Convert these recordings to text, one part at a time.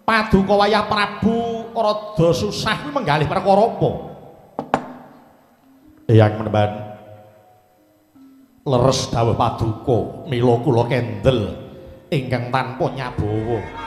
Paduka wayah Prabu rada susah kuwi menggalih perkara apa? Eyang Menemban, leres dawuh paduka, mila kula kendel ingkang tanpa nyabawa.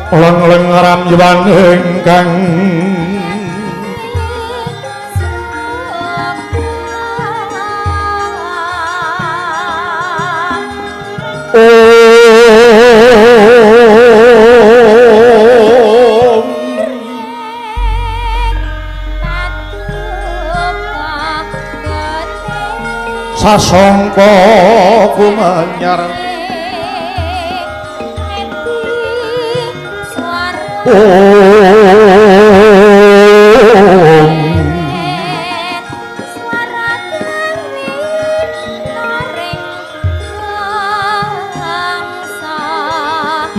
Leng-leng ramyuwan ingkang om sasongko kumanyar om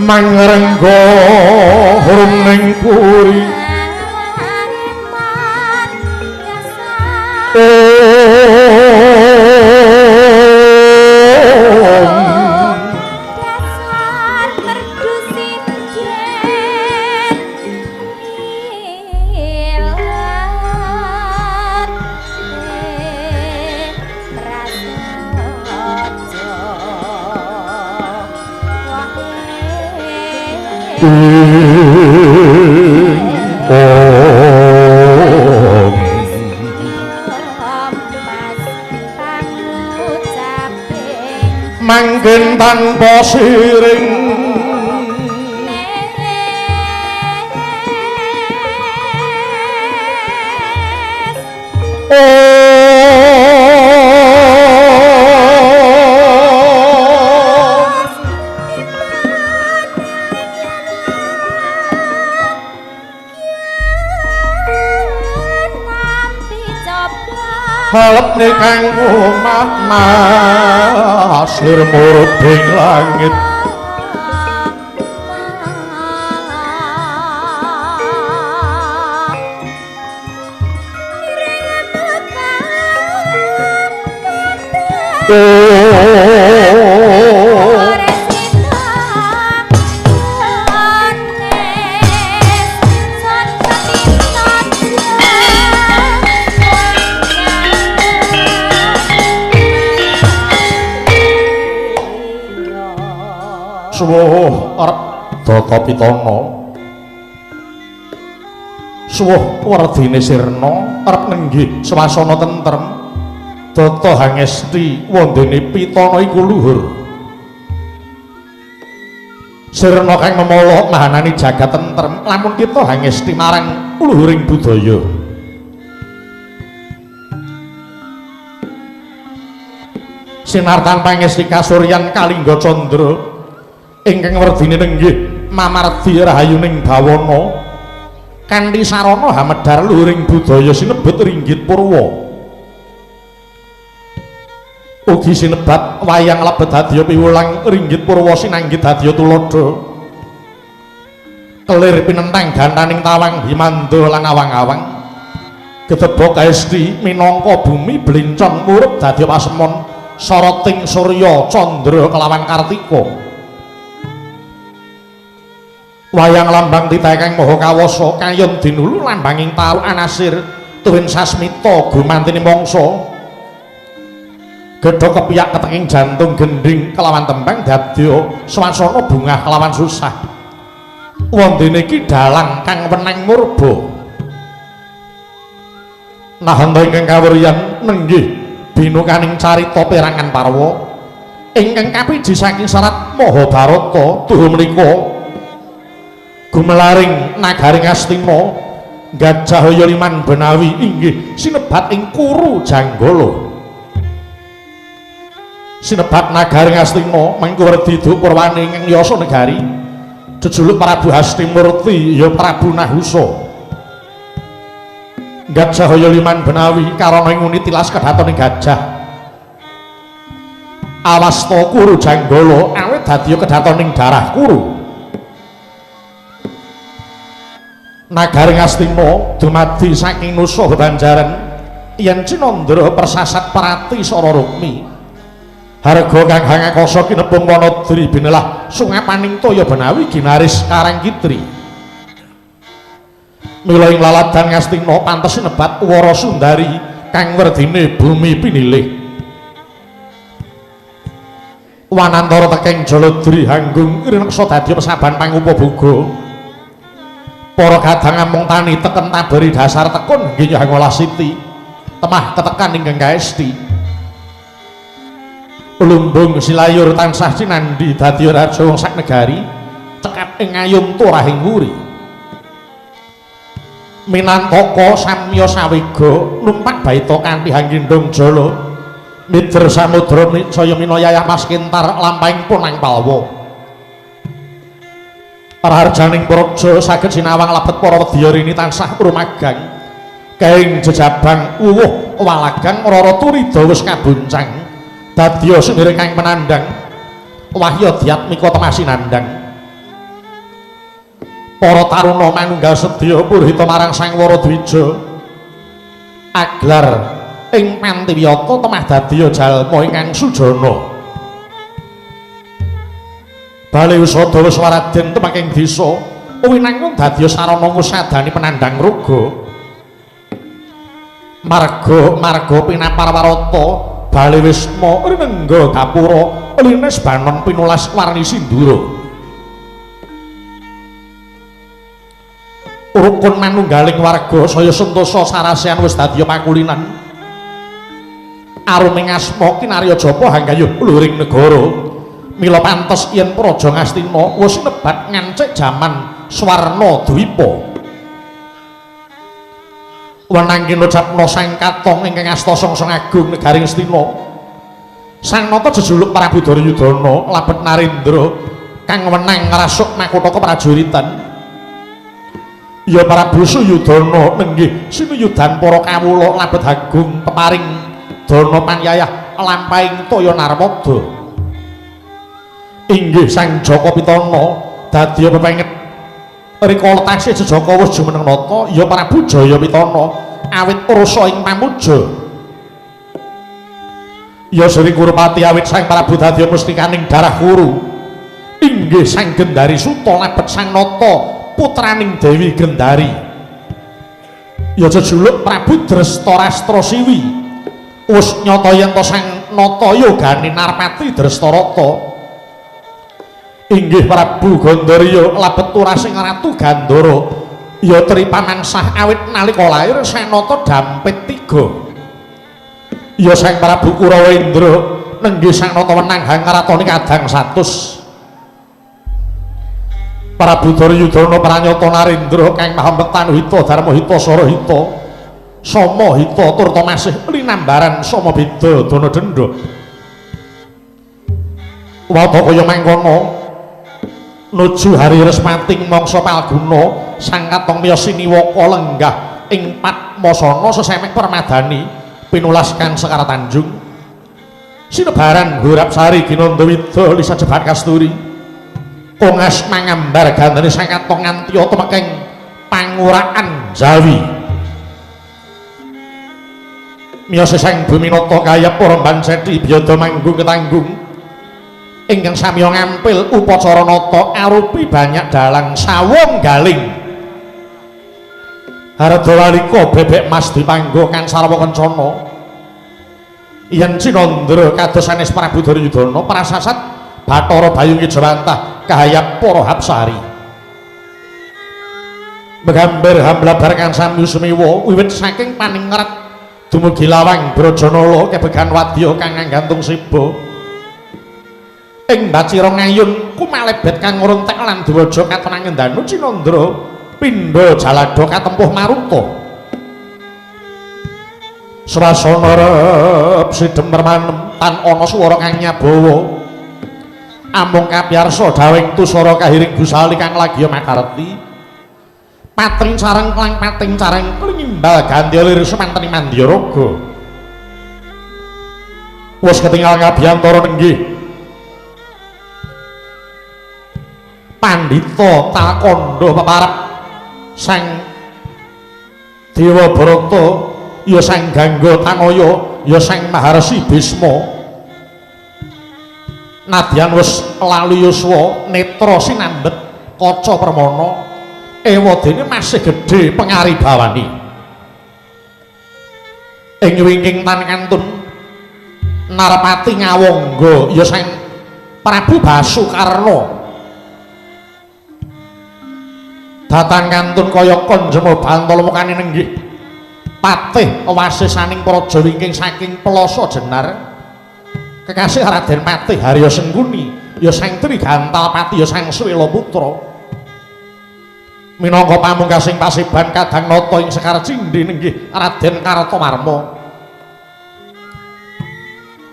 mangrenggo hrum ning puri manggen tanpa siring om Halepne kang omah nasir murubing langit. Suwuh arep Data Pitana, suwuh werdine sirna arep nenggih swasana tentrem. Data hangesti wondene Pitana iku luhur. Sirna kang memala mahanani jagat tentrem lamun kita hangesti marang luhuring budaya. Sinartan pangesti kasuryan kalingga candra ingkang werdine nenggih mamardi rahayuning bawana kanthi sarana hamedhar luhuring budaya sinebut ringgit purwa. Ugi sinebat wayang lebet hadya piwulang ringgit purwa sinanggit hadya tuladha. Kelir pinentang gantaning tawang himanda lan awang-awang. Gedebok kaesti minangka bumi blincon murup dadi pasemon soroting surya candra kelawan kartika. Wayang lambang titah kang maha kawasa kayon dinulu lambanging taru anasir tuwin sasmita gumantine mangsa. Gedhog kepiyak keteking jantung gendhing kelawan tembang dadya swasana bungah kelawan susah. Wondene iki dalang kang wenang murba. Nahanta ingkang kawuryan nenggih binukaning carita perangan parwa ingkang kapiji saking serat Mahabharata tuhu menika gumelaring nagari Ngastina Gajah Liman Benawi inggih sinebat ing Kuru Janggala. Sinebat nagari Ngastina mangku werdi purwane ing yasa negari jejuluk Prabu Hastimurti ya Prabu Nahusa. Gajah Liman Benawi karana nguni tilas kedatone gajah awasta Kuru Janggala awit dadi kedatoning darah Kuru. Nagari Ngastina dumadi saking nusa bebanjaran yen cinandra persasat prati sara rukmi harga kang hangakasa kinepung wanadri binelah sungapaning toya benawi ginaris karang kitri. Mila ing laladan Ngastina pantes sinebat Wara Sundari kang werdine bumi pinilih. Wanantara tekeng Jaladri hanggung rineksa dadi pesaban pangupaboga. Para kadang amung tani teken taberi dasar tekun nggih hangolah siti temah ketekan ingkang kaesti. Lumbung silayur tansah cinandhi dadi raja wong sak negari cekap ing ngayung turahing wuri. Minantaka samya sawega numpak baita kanthi hanggendhong jala mider samudra saya minayayah mas kintar lampahing punang palwa. Raharjaning praja saged sinawang lebet para wedyarini tansah rumagang kaing jejabang uwuh walagang rara turida wis kaboncang dadya sendiri kang penandang wahya dyatmika temah sinandang. Para taruna manunggal sedya purhita marang Sang Wara Dwija aglar ing pantiwiyata temah dadya jalma ingkang sujana. Bale usada wis waraden tumaking desa winangun dadya sarana ngusadani penandang raga. Marga marga pinapar warata bale wisma rinengga gapura lines banon pinulas warni sindura. Rukun manunggaling warga saya sentosa sarasehan wis dadya pakulinan. Aruming asma kinarya japa hanggayuh luhuring negara. Mila pantes yen Praja Ngastina wis nebat ngancik jaman Swarna Dwipa. Wenang kinocapna Sang Katong ingkang asta sangsang agung negari Ngastina. Sang Nata jejuluk Prabu Duryudana labet Narendra kang wenang ngrasuk makutha keprajuritan. Ya Prabu Suyudana nenggih sinuyudan para kawula labet agung peparing dana panyayah lampahing toya narmada. Inggih Sang Jaka Pitana dadi pepenget rikala taksih jejaka wis jumeneng nata. Ya Prabu Jaya Pitana awit rasa ing pamuja. Ya Sri Kurupati awit Sang Prabu dadi mustikaning darah Kuru. Inggih Sang Gendari Suta labet Sang Nata putraning Dewi Gendari. Ya jejuluk Prabu Drestarastra Siwi wis nyata yen to Sang Nata yogane Narpati Drestarata. Inggih Prabu Gandarya labet turasing Ratu Gandara. Ya Tripamansah awit nalika lair Sang Nata dampit 3. Ya Sang Prabu Kurawendra nenggih Sang Nata wenang hangratoni kadang 100. Prabu Duryudana pranyata narendra kang maha metanuhita dharmahita sarahita samahita turta masih linambaran sama beda dana denda. Wata kaya mangkono nuju hari resmating mangsa Palguna sang katong miya siniwaka lenggah ing Padmasana sesemek permadani pinulas kang Sekar Tanjung sinebaran Hurapsari ginanda wida lisa jebat kasturi kongas mangambar gandane sang katong nganti tumekeng panguraan Jawi. Miyose Sang Buminata kaya para banseti biyada manggung ketanggung ingkang samiya ngampil upacara nata arupi banyak dalang sawung galing. Hardawalika bebek mas dipanggo kang sarwa kencana. Yen Cinandra kados sanes Prabu Duryudana prasasat Bathara Bayu Ngijawantah kahayap para hapsari. Megambar hamblabar kang sami sumiwa wiwit saking paningrat dumugi lawang Brajanala kebegan wadya kang nggantung siba. Ing Bacira ngayun kumalebet kang ngrontek lan dwaja katon angendanu Cinandra pindha jalada katempuh maruta. Swasana rep sidhem permanem tan ana swara kang nyabawa. Amung kapiyarsa dawing tusara kahiring gusali kang lagi makarti. Patring sareng klang pating careng klingimbal gandya lir semanten mandyaraga. Wis ketingal ngabiyantara nenggih Pandhita Talkandha peparep Sang Dewa Barata ya Sang Gangga Tanaya ya Sang Maharsi Bisma. Nadyan wis lali yuswa netra sinambet kaca permana ewadene masih gedhe pengaribawani. Ing wingking tan kantun Narpati ngawangga ya Sang Prabu Basukarna. Datang kantun kaya kanjema bantala mukane nenggih patih wasisaning praja wingking saking Pelasa Jenar. Kekasih Raden Patih Harya Sengkuni ya Sang Trigantalpati ya Sang Swela Putra. Minangka pamungkasing paseban kadang nata ing Sekar Cindhi nenggih Raden Kartamarma.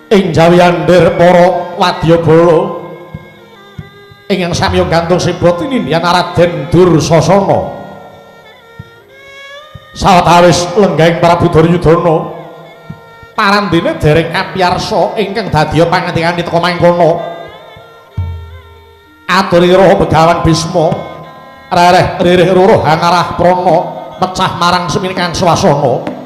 Ing jawi andir para wadyabala ingkang samiya gantung siba tinindihan Raden Dursasana. Sawetawis lenggahing Prabu Duryudana parandene dereng kapiyarsa ingkang dadiya pangantikane teka mangkono. Aturira Begawan Bisma rereh ririh ruruh hangarah prana mecah marang seminikan swasana.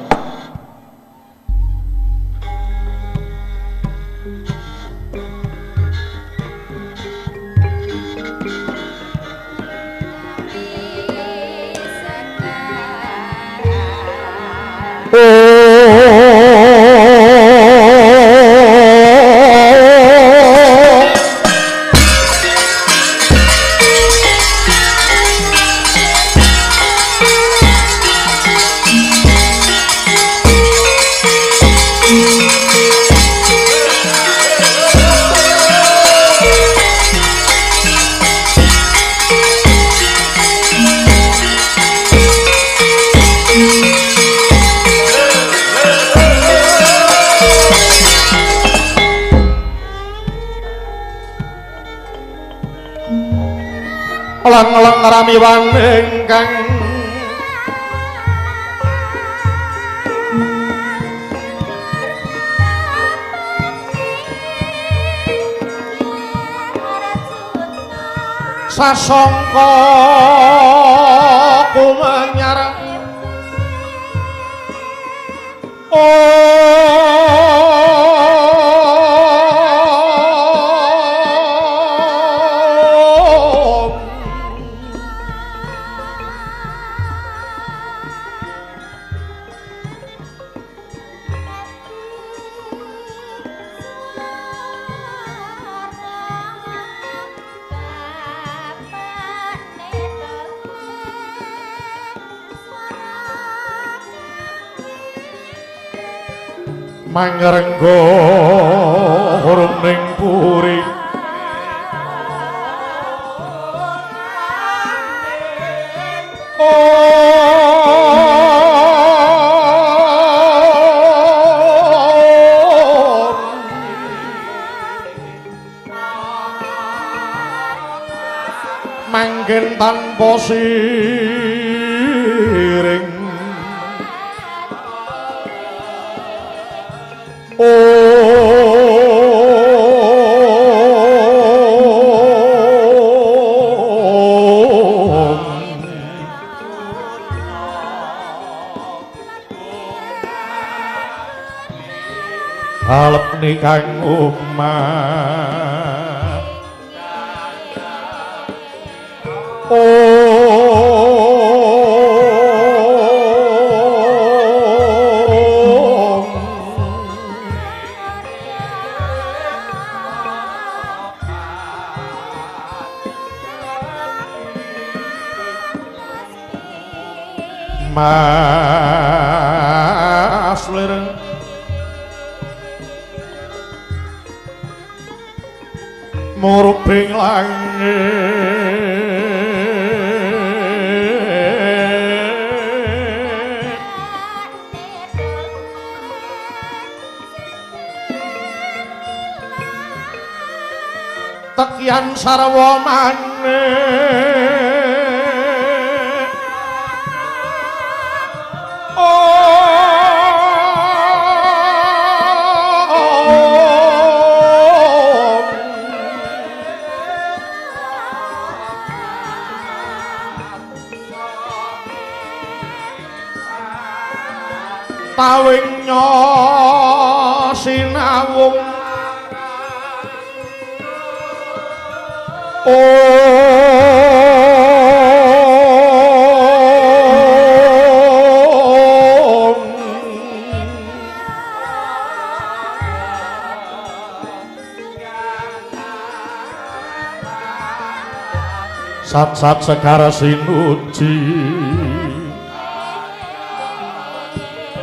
Lang-lang ramiwan ingkang Sasangka kumenyar om mangrenggo ning puri om manggen tanpa siring om alepni kang umat om Mas Lir murbing langit tekyan sarwa manik om tawing sinawung om sat-sat sekara sinuji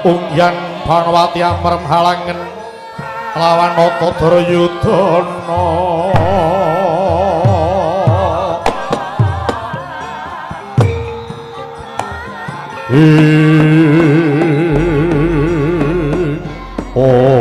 ungyan Banwati amrem halangen lawan Nata Duryudana. Om.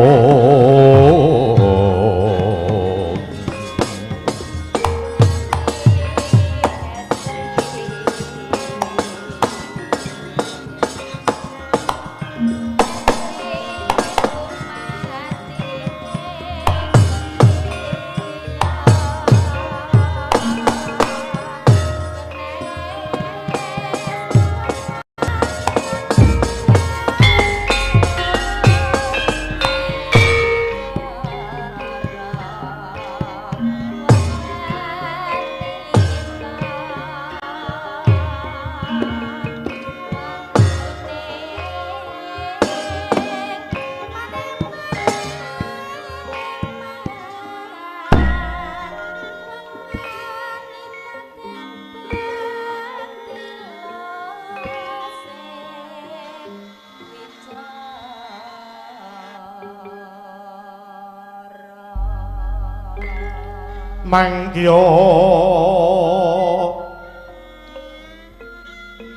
Mangkya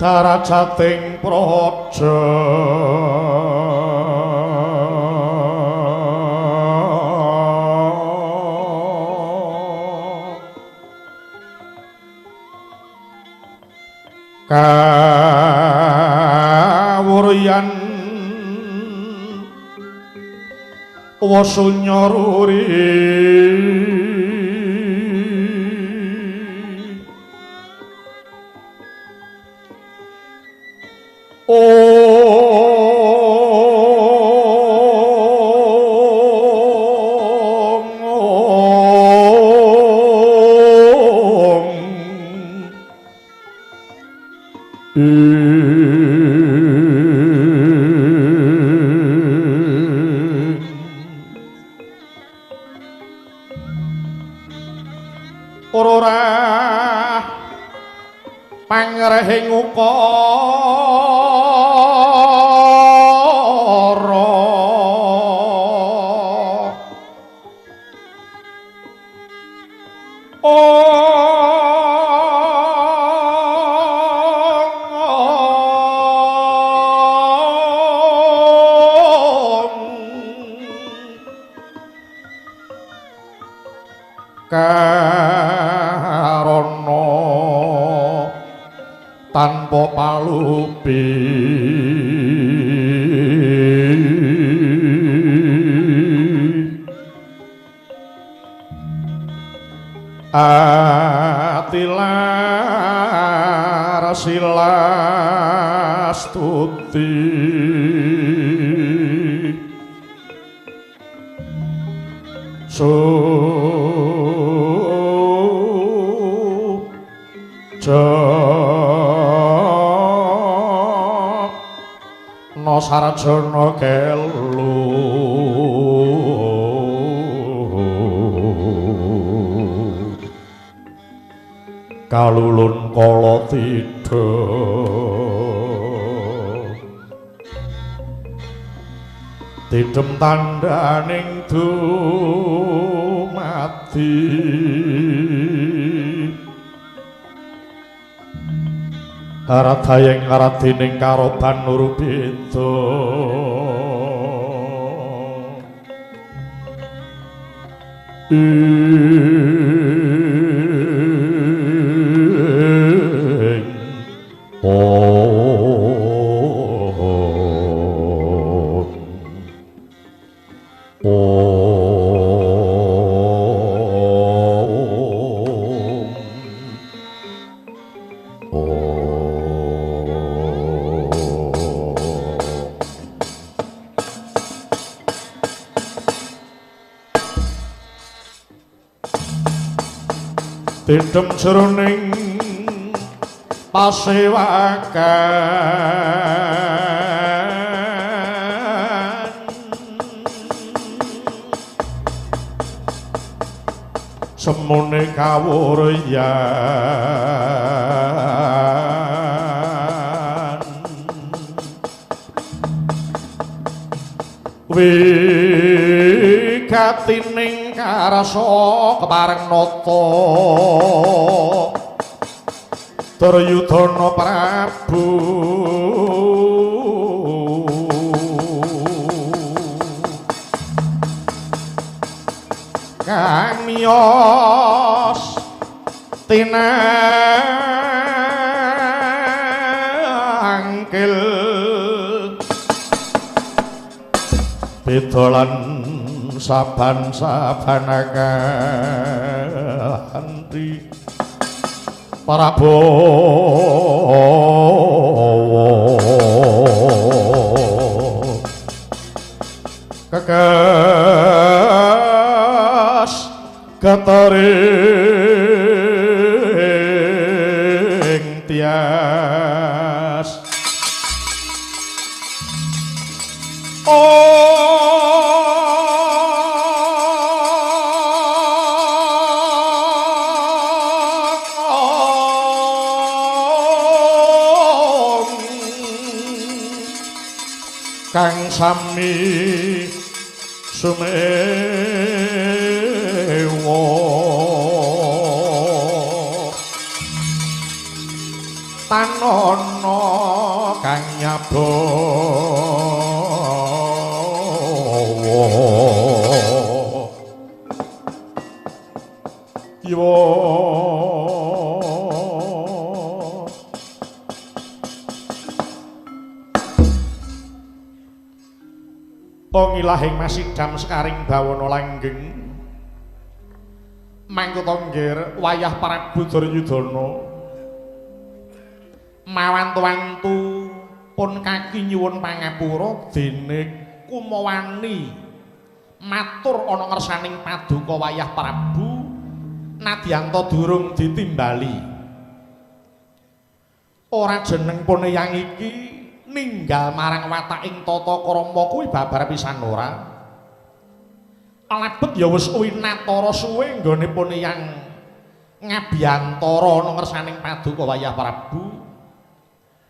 darajating praja kawuryan wasunya ruri. Ora pangrehing ukara karana tanpa palupi atilar silastuti Jana sarjana kelu kalulun kala tidha tidhem tandhaning dumadi haradayeng karadining karoban nurubeda ing Tidhem jroning pasewakan semune kawuryan wigatining karasa kepareng nata Duryudana Prabu kang miyos tinangkil beda lan saban-sabanakanthi Prabowo kekes ketering tias kang sami sumewa tanana kang nyabawa iwa Pangilahing masidham sekaring bawana langgeng mangkota nggir wayah Prabu Duryudana mawantu-wantu pun kaki nyuwun pangapura dene kumawani matur ana ngersaning paduka wayah Prabu nadyanta durung ditimbali. Ora jeneng Poneyang iki ninggal marang wataking tata krama kuwi babar pisan ora. Lebet ya wis winatara suwe nggone Poneyang ngabiyantara ana ngersaning Paduka Wayah Prabu.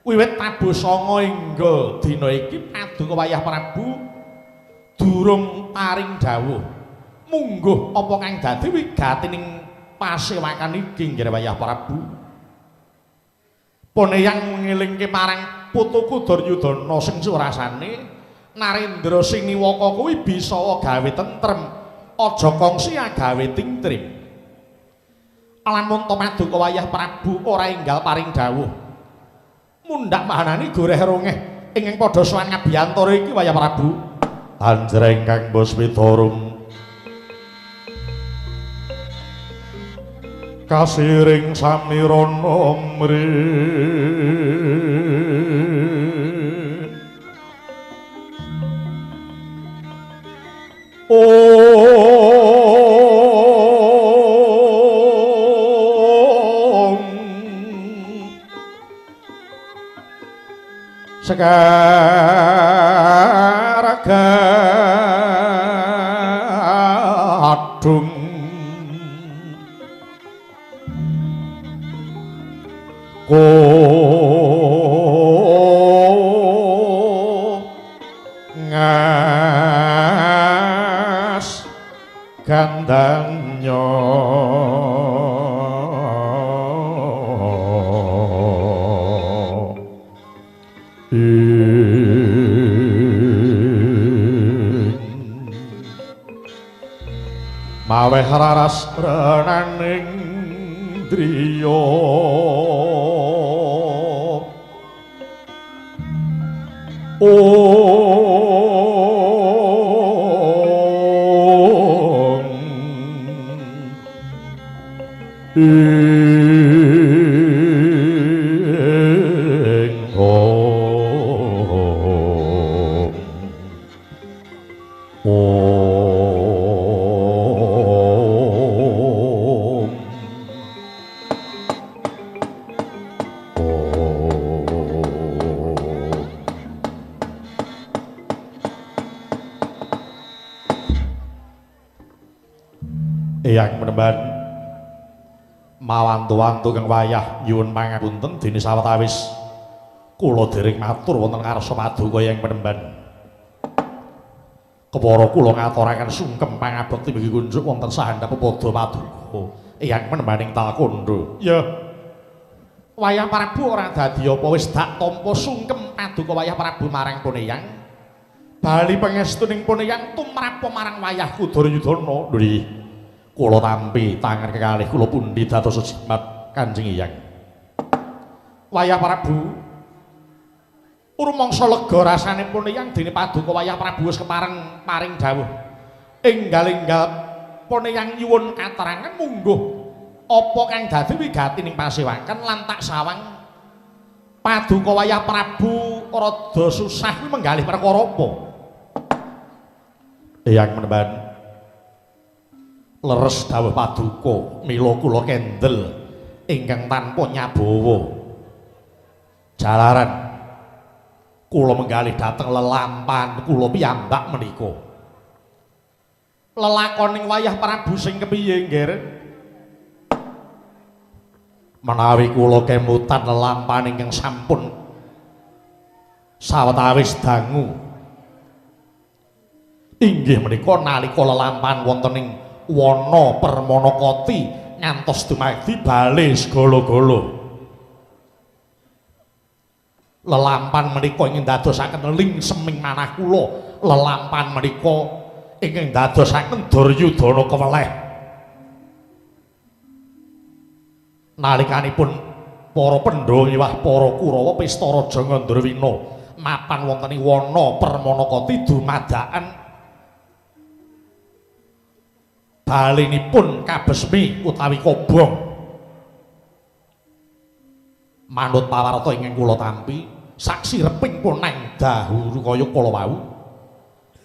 Wiwit tabuh sanga hingga dina iki Paduka Wayah Prabu durung paring dawuh. Mungguh apa kang dadi wigatining pasewakan iki nggih Wayah Prabu. Poneyang ngelingke marang putuku Duryudana sing surasane Narendra Siniwaka kuwi bisa gawe tentrem, aja kongsi gawe tingtrim. Lamun to Paduka Wayah Prabu ora enggal paring dawuh, mundhak mahanani goreh rongeh ingkang padha sowan ngabiyantara iki Wayah Prabu. Anjreng Kang Boswitarum kasiring samirana mri Om Sekar gadung ko ngas gandanya maweh raras renaning driya Om ing Om Om Eyang menemban mawantu-wantu kang wayah nyuwun pangapunten dene sawetawis kula dereng matur wonten ngarsa paduka Eyang menemban. Kepara kula ngaturaken sungkem pangabekti bagi kunjuk wonten sahandap pepada paduka Eyang menembaning Talkondo. Ya. Wayah Prabu ora dadi apa wis dak tampa sungkem paduka Wayah Prabu marang Poneyang. Bali pangestuning Poneyang tumrap marang wayahku Duryudana. Lho kula tampi tangan kekalih kula pundi dados jimat Kanjeng Hyang. Wayah Prabu rumangsa lega rasane Poneyang dene paduka Wayah Prabu wis kepareng paring dawuh. Enggal-enggal Poneyang nyuwun katerangan mungguh apa kang dadi wigatining pasewakan lan tak sawang paduka Wayah Prabu rada susah kuwi menggalih perkara apa? Eyang menemban leres dawuh paduka mila kula kendel ingkang tanpa nyabawa jalaran kula menggalih dhateng lelampahan kula piyambak menika. Lelakoning Wayah Prabu sing kepiye nggih? Menawi kula kemutan lelampahan ingkang sampun sawetawis dangu inggih menika nalika lelampahan wonten ing wana Permanakati ngantos dumadi bale segala-gala. Lelampan menika ingkang dadosaken lingseming manah kula, lelampan menika ingkang dadosaken Duryudana keweleh. Nalikanipun para Pandhawa miwah para Kurawa pesta raja Gandrawina mapan wonten ing wana Permanakati dumadakan balinipun kabesmi utawi kobong. Manut pawarta ingkang kula tampi saksi reping punang dahuru kaya kala wau.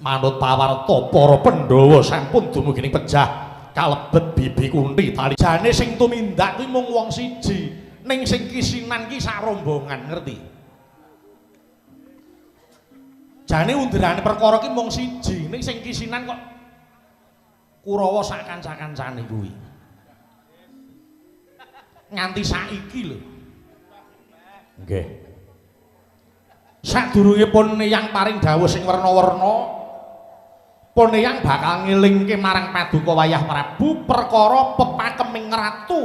Manut pawarta para Pandhawa sampun dumugi ning pejah kalebet Bibi Kunti tali. Jane sing tumindak kuwi mung wong siji, Ning sing kisinan ki sak rombongan, ngerti? Jane underane perkara ki mung siji, ning sing kisinan kok Kurawa sak kanca-kancane kuwi. Nganti saiki lho. Nggih. Sadurunge pun Eyang paring dawuh sing werna-werna, pun Eyang bakal ngelingke marang Paduka Wayah Prabu perkara pepakeming ratu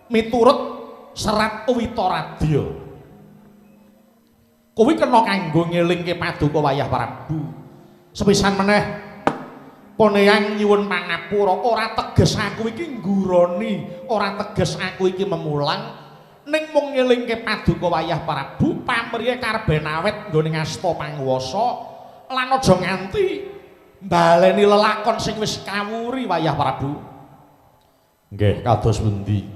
miturut serat Witaradya. Kuwi kena kanggo ngelingke Paduka Wayah Prabu. Sepisan meneh pun Eyang nyuwun pangapura, ora teges aku iki ngguroni, ora teges aku iki memulang, ning mung ngelingke Paduka Wayah Prabu pamrihe karben awet nggone ngasta panguwasa lan aja nganti mbaleni lelakon sing wis kawuri Wayah Prabu. Nggih, kados pundi?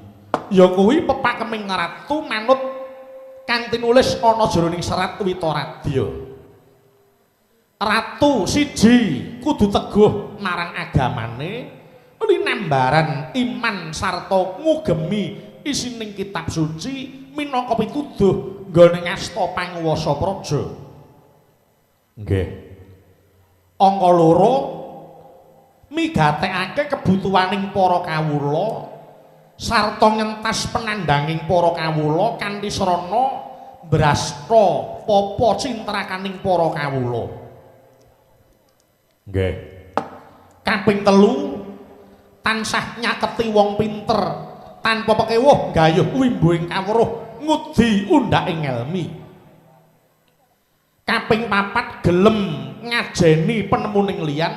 Ya kuwi pepakeming ratu manut kang tinulis ana jroning serat Witaradya. Ratu siji kudu teguh marang agamane, linambaran iman sarta ngugemi isining kitab suci minangka pituduh nggone ngasta panguwasa praja. Nggih. Angka loro migatekake kebutuhaning para kawula sarta ngentas penandhanging para kawula kanthi srana brasta papa cintrakaning para kawula. Nggih. Kaping telu tansah nyaketi wong pinter tanpa pekewuh gayuh wimbuhing kawruh ngudi undhaking elmi. Kaping papat gelem ngajeni penemuning liyan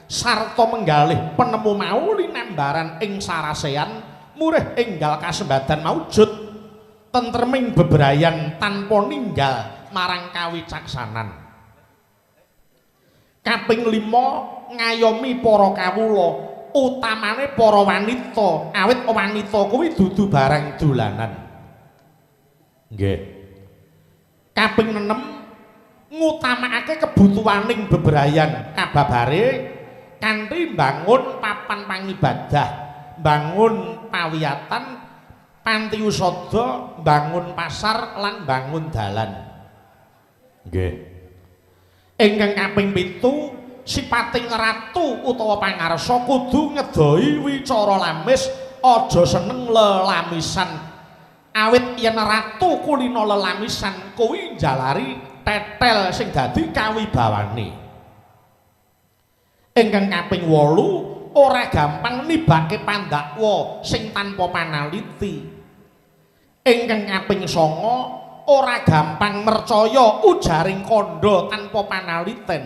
sarta menggalih penemu mau linambaran ing sarasean murih enggal kasembadan maujud tentreming bebrayan tanpa ninggal marang kawicaksanan. Kaping lima ngayomi para kawula utamane para wanita, awit wanita kuwi dudu barang dolanan. Nggih. Kaping 6 ngutamakake kebutuhaning bebrayan kababare kanthi mbangun papan pangibadah, mbangun pawiyatan, panti usada, mbangun pasar lan mbangun dalan. Nggih. Ingkang kaping 7 sipating ratu utawa pangarsa kudu ngedohi wicara lamis, aja seneng lelamisan. Awit yen ratu kulina lelamisan kuwi njalari tetel sing dadi kawibawane. Ingkang kaping 8 ora gampang nibake pandakwa sing tanpa panaliti. Ingkang kaping 9 ora gampang mercaya ujaring kandha tanpa panaliten.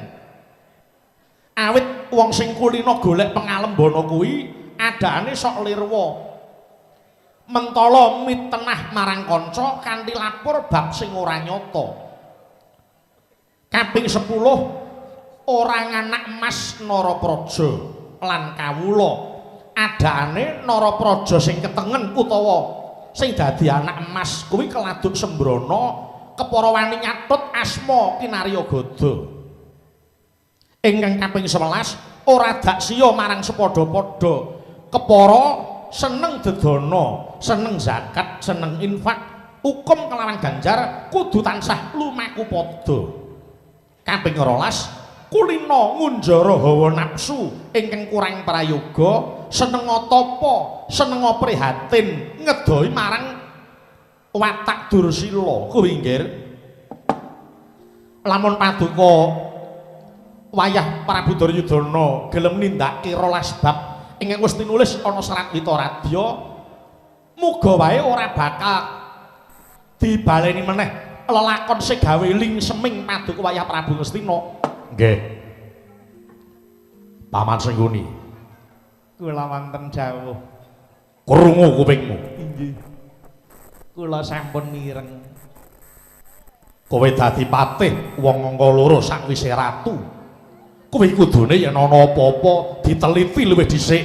Awit wong sing kulina golek pengalembana kuwi adane sok lirwa. Mentala mitenah marang kanca kanthi lapor bab sing ora nyata. Kaping 10 ora nganak emas Narapraja lan kawula. Adane Narapraja sing ketengen utawa sing dadi anak emas kuwi keladuk sembrana kepara wani nyatut asma kinarya gada. Ingkang kaping 11 ora daksiya marang sepadha-padha, kepara seneng dedana, seneng zakat, seneng infak, hukum kelawan ganjar kudu tansah lumaku padha. Kaping 12 kulina ngunjara hawa nafsu ingkang kurang prayoga, seneng tapa, seneng prihatin, ngedohi marang watak dursila. Kuwi nggih. Lamun Paduka Wayah Prabu Duryudana gelem nindakake 12 bab ingkang wis tinulis ana serat Witaradya, muga wae ora bakal dibaleni meneh lelakon sing gawe lingseming Paduka Wayah Prabu Ngastina. Nggih. Paman Sengguni. Kula wonten jawuh. Krungu kupingmu. Inggih. Kula sampun mireng. Kowe dadi patih wong angka loro sakwise ratu. Kowe kudune yen ana apa-apa diteliti luwih dhisik.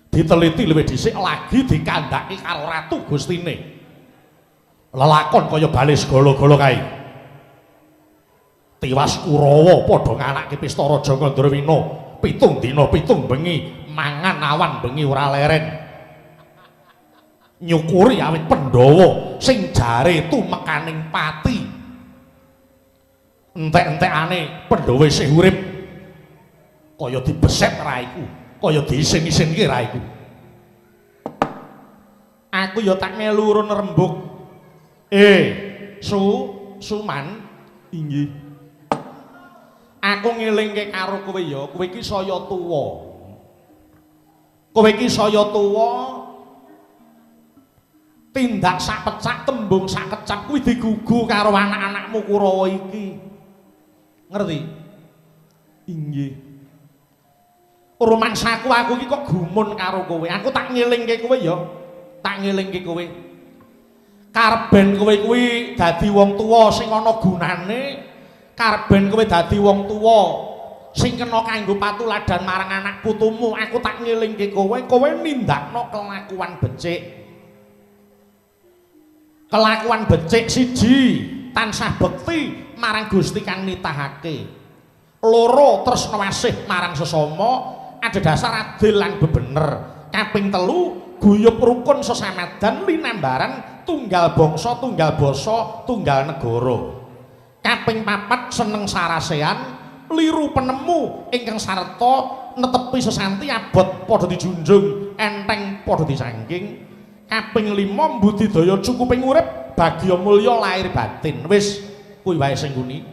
Diteliti luwih dhisik lagi dikandhake karo ratu gustine. Lelakon kaya balis gala-gala kae. Tiwas Kurawa padha ngalahke pesta Raja Gandrawina 7 dina 7 bengi, mangan awan bengi ora leren. Nyukuri awit Pandhawa sing jare tumekaning pati. Entek-entekane Pandhawa isih urip. Kaya dibeset raiku, kaya diisin-isinke raiku. Aku ya tak melu urun rembug. Suman, Inggih. Aku ngelingke karo kowe ya, kowe iki saya tuwa. Kowe iki saya tuwa, tindak sak pecak tembung sak kecap kuwi digugu karo anak-anakmu Kurawa iki. Ngerti? Inggih. Rumangsaku aku iki kok gumun karo kowe. Aku tak ngelingke kowe ya. Tak ngelingke kowe. Karben kowe kuwi dadi wong tuwa sing ana gunane, karben kowe dadi wong tuwa sing kena kanggo patuladan marang anak putumu. Aku tak ngelingke kowe, kowe nindakno kelakuan becik. Kelakuan becik siji, tansah bekti marang Gusti kang nitahake. Loro, tresna asih marang sesama, adhedhasar adil lan bebener. Kaping telu, guyub rukun sesamadan linambaran tunggal bangsa, tunggal basa, tunggal negara. Kaping papat, seneng sarasean, liru penemu ingkang sarta netepi sesanti abot padha dijunjung, enteng padha disangking. Kaping lima, mbudidaya cukuping urip, bagya mulya lahir batin. Wis kuwi wae sing kuni.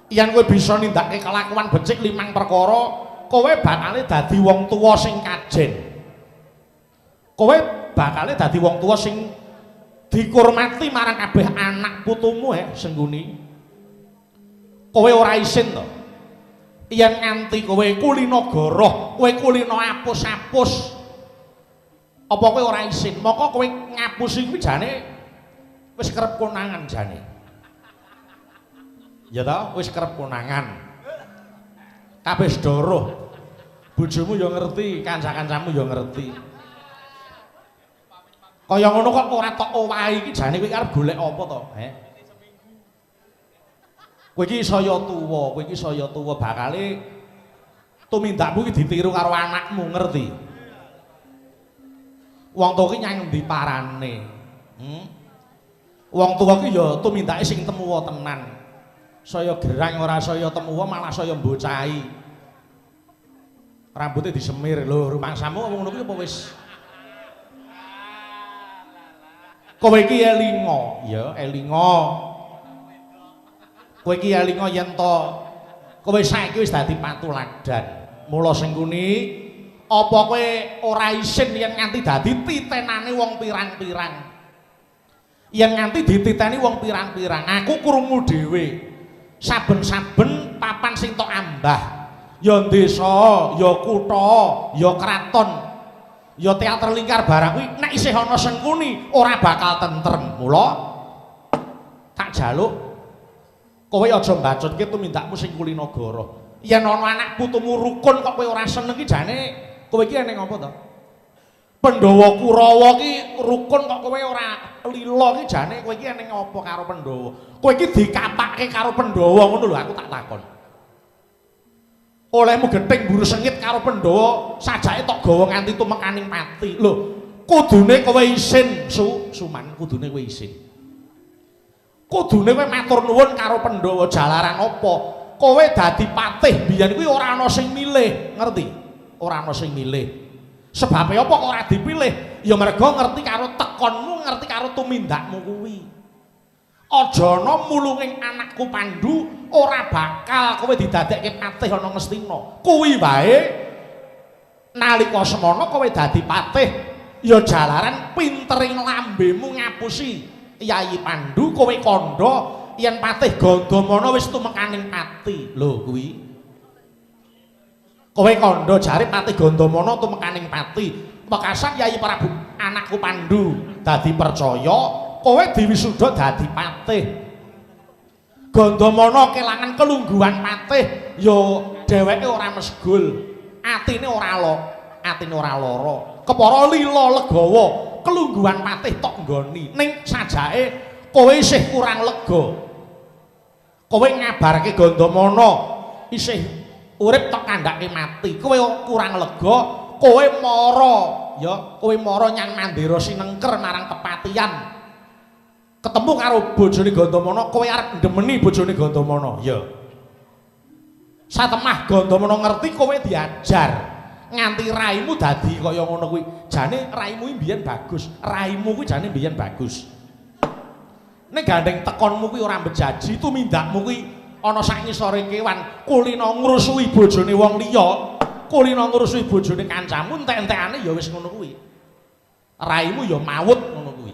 Yen kowe bisa nindakake kelakuan becik limang perkara, kowe bakale dadi wong tuwa sing kajen. Kowe bakale dadi wong tuwa sing dikurmati marang kabeh anak putumu Sengguni. Kowe ora isin to. Yen nganti kowe kulino goroh, kowe kulino apus-apus, apa kowe ora isin? Moko kowe ngapusi kuwi jane wis kerep konangan jane. Ya ta, wis kerep konangan. Kabeh sedoroh. Bojomu ya ngerti, kanca-kancamu ya ngerti. Kaya ngono kok ora tok owahi iki jane kowe arep golek apa to, he? Kowe iki saya tuwa, kowe iki saya tuwa bakale tumindakmu iki ditiru karo anakmu, ngerti? Wong tuwa ki nyang endi parane? Wong tuwa ki ya tumindake sing temuwa tenan. Saya gerang ora saya temuwa malah saya mbocahi. Rambutnya disemir lho, rumangsamu apa ngono kuwi apa wis? Kowe iki elinga, ya elinga. Kowe iki elinga yen to kowe saiki wis dadi patuladan. Mula sing kuni, apa kowe ora isin yen nganti dadi titenane wong pirang-pirang? Yen nganti dititeni wong pirang-pirang, aku krungu dhewe. Saben-saben papan sing tok ambah, ya desa, ya kutha, ya kraton, ya teater lingkar barang kuwi nek isih ana Sengkuni ora bakal tentrem. Mula tak jaluk kowe aja mbacutke tumindakmu sing kulinagara. Yen ana anak putumu rukun kok kowe ora seneng ki jane kowe iki eneng apa to? Pandhawa Kurawa ki rukun kok kowe ora lila ki jane kowe iki eneng apa karo Pandhawa? Kowe iki dikapake karo Pandhawa ngono lho aku tak takon. Olehmu gething mburu sengit karo Pandhawa sajake tok gawa nganti tumekaning pati. Lho, kudune kowe isin, Suman, kudune kowe isin. Kudune kowe matur nuwun karo Pandhawa jalaran apa? Kowe dadi patih biyen kuwi ora ana sing milih, ngerti? Ora ana sing milih. Sebabe apa kok ora dipilih? Ya mergo ngerti karo tekonmu, ngerti karo tumindakmu kuwi. Aja ana mulunging anakku Pandu ora bakal kowe didadekke patih ana Ngastina. Kuwi wae nalika semono kowe dadi patih ya jalaran pintering lambemu ngapusi Yayi Pandu, kowe kandha yen patih Gandamana wis tumekaning pati. Lho kuwi. Kowe kandha jare patih Gandamana tumekaning pati. Wekasan Yayi Prabu anakku Pandu dadi percaya kowe diwisuda dadi patih. Gandamana kelangan kelungguhan patih ya dheweke ora mesgul, atine ora lo, atine ora lara. Kepara lila legawa, kelungguhan patih tok nggoni. Ning sajake kowe isih kurang lega. Kowe ngabarke Gandamana isih urip tok kandhake mati. Kowe kurang lega, kowe mara ya, kowe mara nyang Mandira Sinengker marang kepatihan. Ketemu karo bojone Gandamana, kowe arep ndemeni bojone Gandamana. Ya. Satemah Gandamana ngerti kowe diajar nganti raimu dadi kaya ngono kuwi. Jane raimu mbiyen bagus, raimu kuwi jane mbiyen bagus. Nek gandeng tekonmu kuwi ora mbejaji, tumindakmu kuwi ana sak ngisore kewan, kulina ngrusuhi bojone wong liya, kulina ngrusuhi bojone kancamu, entek-entekane ya wis ngono kuwi. Raimu ya mawut ngono kuwi.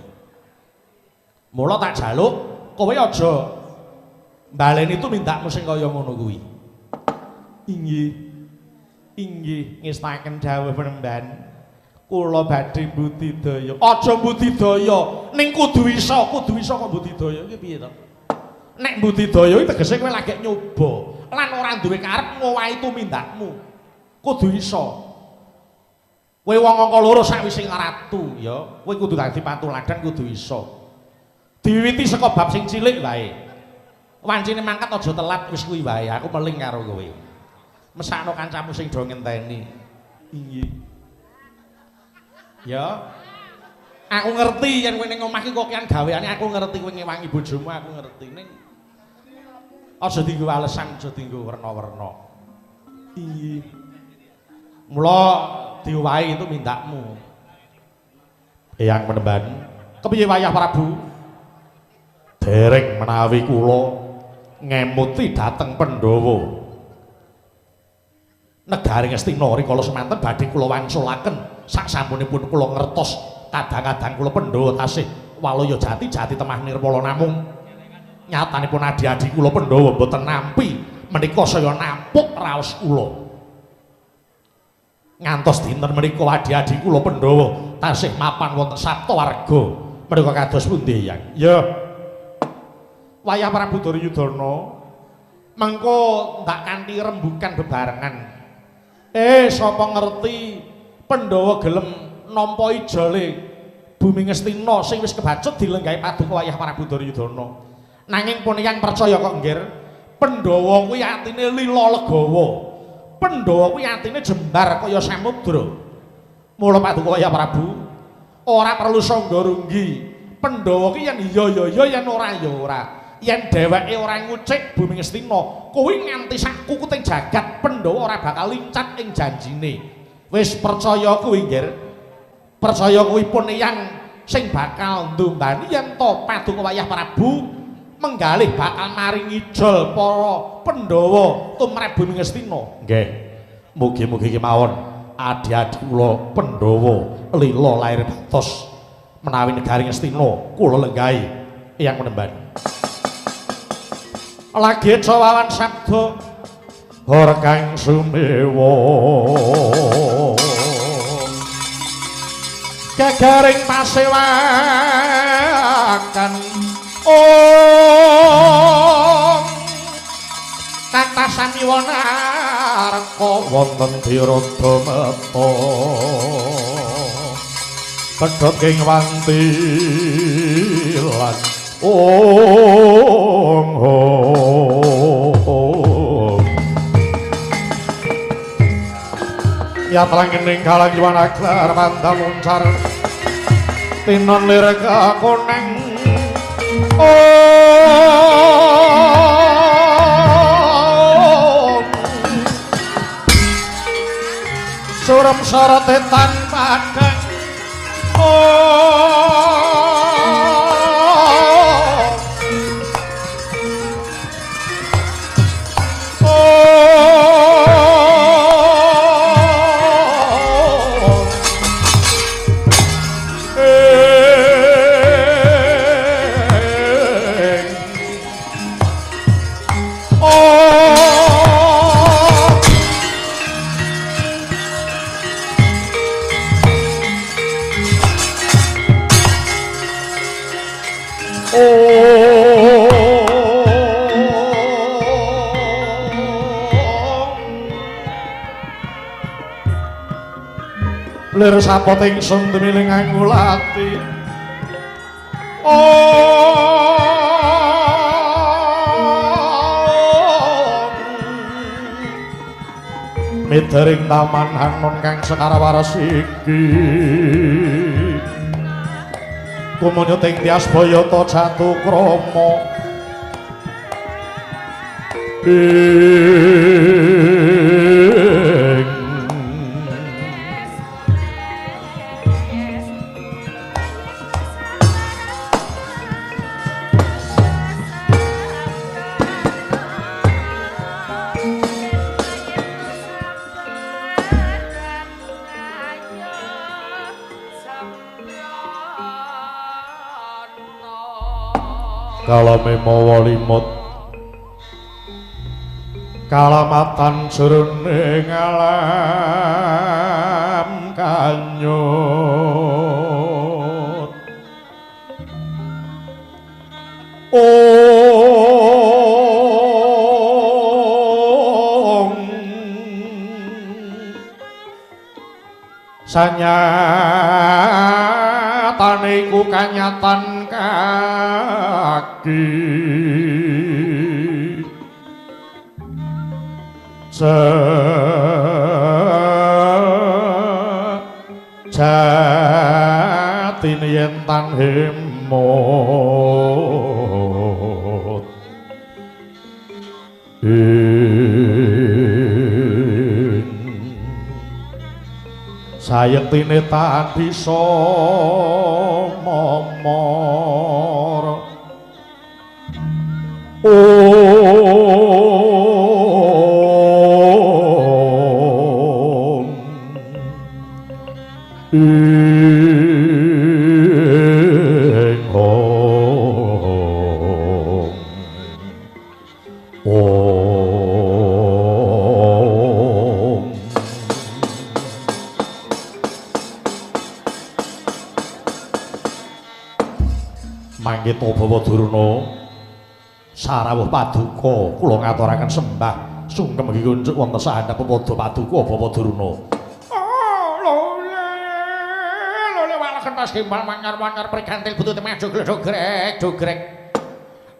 Mula tak jaluk kowe aja mbaleni tumindakmu sing kaya ngono kuwi. Inggih. Inggih ngestaken dawuh Penemban. Kula badhe budidaya. Aja budidaya, ning kudu iso kok budidaya iki piye to? Nek budidaya iki tegese kowe lagi nyoba lan ora duwe karep ngowahi tumindakmu. Kudu iso. Kowe wong angka loro sakwise ratu ya, kowe kudu dadi patuladan kudu iso. Diwiwiti saka bab sing cilik wae. Wancine mangkat aja telat wis kuwi wae, aku meling karo kowe. Mesakno kancamu sing do ngenteni. Inggih. Ya. Aku ngerti yen kowe ning omah iki kok kian gaweane, aku ngerti kowe ngewangi bojomu, aku ngerti. Ning aja dienggo alesan, aja dienggo werna-werna. Inggih. Mula diowahi itu mindakmu. Eyang Penemban, kepiye wayah Prabu? Dereng menawi kula ngemuti dhateng Pandhawa. Negari Ngastina rikala semanten badhe kula wangsulaken sak sampunipun kula ngertos kadang-kadang kula Pandhawa tasih walaya jati jati temah nirmala, namung nyatanipun adi-adi kula Pandhawa mboten nampi menika saya nampuk raos kula. Ngantos dinten menika adi-adi kula Pandhawa tasih mapan wonten Saptawarga menika kados pundi, Yang? Ya. Wayah Prabu Duryudana mengko ndak kanthi rembukan bebarengan. Sapa ngerti Pandhawa gelem nampa ijole bumi Ngastina sing wis kebacut dilenggahi paduka wayah Prabu Duryudana. Nanging pun yang percaya kok nggir, Pandhawa kuwi atine lila legawa. Pandhawa kuwi atine jembar kaya samudra. Mula paduka wayah Prabu ora perlu sangga runggi. Pandhawa ki yen iya ya iya, yen ora ya ora. Yen dheweke ora ngucik bumi Ngastina, kuwi nganti sak kukuting jagat Pandhawa ora bakal lincat ing janjine. Wis percaya kuwi nggir. Percaya kuwi pun yang sing bakal ndumbani yen to paduka wayah Prabu menggalih bakal maringi ijol para Pandhawa tumrap bumi Ngastina. Nggih. Mugi-mugi kemawon adi-adi kula Pandhawa lila lair batos menawi negari Ngastina kula lenggahi Eyang Penemban. Lagi cawawan sabda hor kang sumewa gagaring pasewakan om kathah sami wanarka wonten dirodha meta pedhot ing wantilan ong hong ya telangening kalang yuwana aglar mandal loncar tinon lir kakoneng om surem sorote tan padang om lir sapot ingsun tumiling angulati om Midering taman hanon kang sekara waras iki kumanyut ing tias bayata jatukrama ing kalame mawa limut kalamatan jroning alam kanyut ong sanyatane iku kanyatan kaki sejatine yen tan hemut ing sayektine tan bisa momor ong ing ong ong manggita Bawa Durna sarawuh paduka kula ngaturaken sembah sungkem iki kunjuk wonten sahandap pepadha paduka Bawa Durna. Oh lole lole walah kentas gimbal manyar-manyar prigantil butute maju gledogrek dogrek.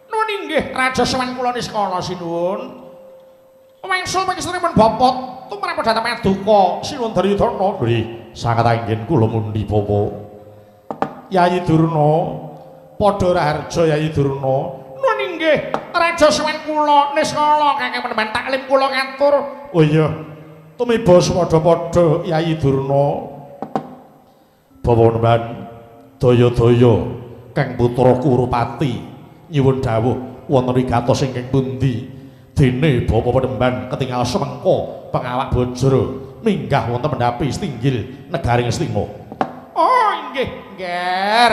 Nuwun inggih raja sowan kula niskala sinuwun. Wangsul pangestunipun Bapak tumrap dhateng paduka sinuwun Duryudana. Nggih sanget anggen kula mundhi Bapak. Yayi Durna padha raharja Yayi Durna. Nuwun inggih raja sowan kula niskala kakang penemban taklim kula ngatur. Oh iya tumiba padha-padha Yayi Durna. Bawa nemban daya-daya kang putra Kurupati nyuwun dawuh wonten wigatos ingkang pundi dene Bapak penemban ketingal semengko pengawak bajra minggah wonten mendapi setinggil negari Ngastina. Oh inggih ngger